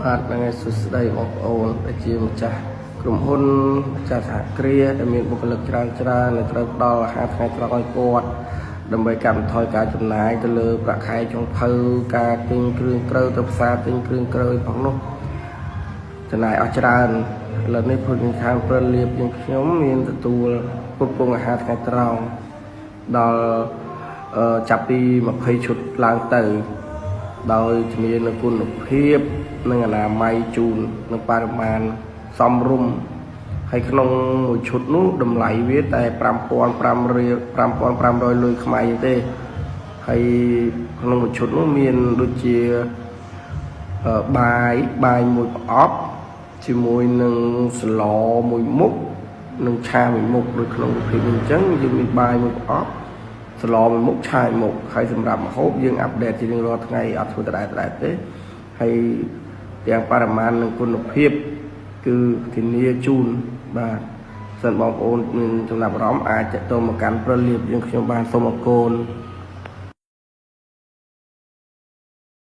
បាទហ្នឹងហើយសួស្តីបងប្អូនដែលជាម្ចាស់ក្រុមហ៊ុនម្ចាស់សហគ្រាសដែលមានបុគ្គលិកច្រើនច្រើនដែលត្រូវផ្ដល់អាហារថ្ងៃត្រង់ឲ្យគាត់ដើម្បីកាត់បន្ថយការចំណាយទៅលើប្រាក់ខែចុងភៅការទិញគ្រឿងក្រៅទៅផ្សារទិញគ្រឿងក្រៅផងនោះចំណាយអស់ច្រើនឥឡូវនេះភោជនីយដ្ឋានព្រិលលៀបយើងខ្ញុំមានទទួលផ្គត់ផ្គង់អាហារថ្ងៃត្រង់ដល់ចាប់ពី20ឈុតឡើងទៅដោយធានានូវគុណភាពនិងអនាម័យជូននិងបរិមាណសមរម្យហើយក្នុងមួយឈុតនោះតម្លៃវាតែ5500រៀល5500លុយខ្មែរទេហើយក្នុងមួយឈុតនោះមានដូចជាបាយបាយមួយប្រអប់ជាមួយនឹងស្លមួយមុខនិងឆាមួយមុខដូចក្នុងរូបភាពនេះអញ្ចឹងយើងមានបាយមួយប្រអប់ស្លមួយមុខឆាមួយមុខហើយសម្រាប់ម្ហូបយើង update ជារៀងរាល់ថ្ងៃអត់ធ្វើដដែលៗទេហើយទាំងបរិមាណនិងគុណភាពគឺធានាជូនបាទសិនបងប្អូនមានចំណាប់អារម្មណ៍អាចទាក់ទងមកកាន់ប្រលៀបយើងខ្ញុំបានសូមអរគុណ។